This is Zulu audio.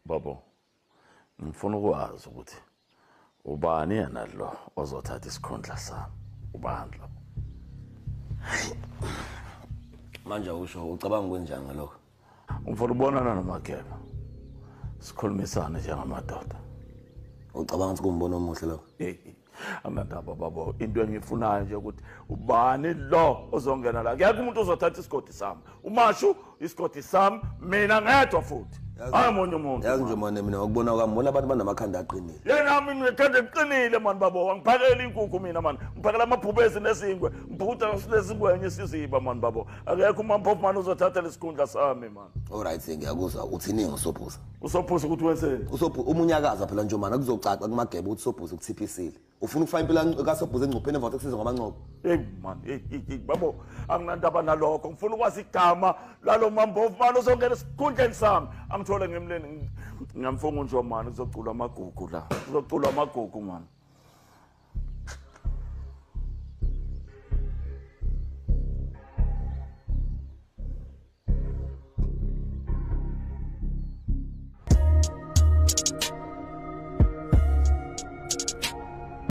Babo, ngifuna ukwazi ukuthi ubani yena lo ozothatha isikhundla sami. Ubani lo? Manje usho ucabanga kwenjani ngalokho? Ngifuna ukubonana noMageba. Sikhulumisane njengamadoda. Ucabanga ukuthi kuwumbono omuhle lokho? Hey, anginandaba babo, into engiyifunayo nje ukuthi ubani lo ozongena la. Akekho umuntu ozothatha isigodi sami. Umashu isigodi sami, mina ngedwa futhi. Hayi omunye umuntu. Yazi nje mane mina ngokubona kwami bona abantu banamakhanda aqinile. Yena mina ngikhanda eqinile mani babo, angiphakeli inkukhu mina mani. Ngiphakela amabhubesi nezingwe, ngibhukuda nezingwenye isiziba mani babo. Akekho uMamphofu mani uzothatha lesikhundla sami mani. All right, ngiyakuzwa. Uthini ngoSobhuza? Usobhuza ukuthi wenzeni? Usobhuza umunyakaza phela nje mani, kuzocaca kuMageba ukuthi uSobhuza ukuthiphisile. Ufuna ukufaka impilo kaSobhuza engcupheni emva kokusiza ngamancoko. Hey man, hey, hey, hey, babo, anginandaba nalokho. Ngifuna ukwazi igama lalo Mambovu mani ozongena esikhundleni sami. Angithole ngimleni, ngiyamfunga unje mani, kuzoculwa amagugu la. Kuzoculwa amagugu mani.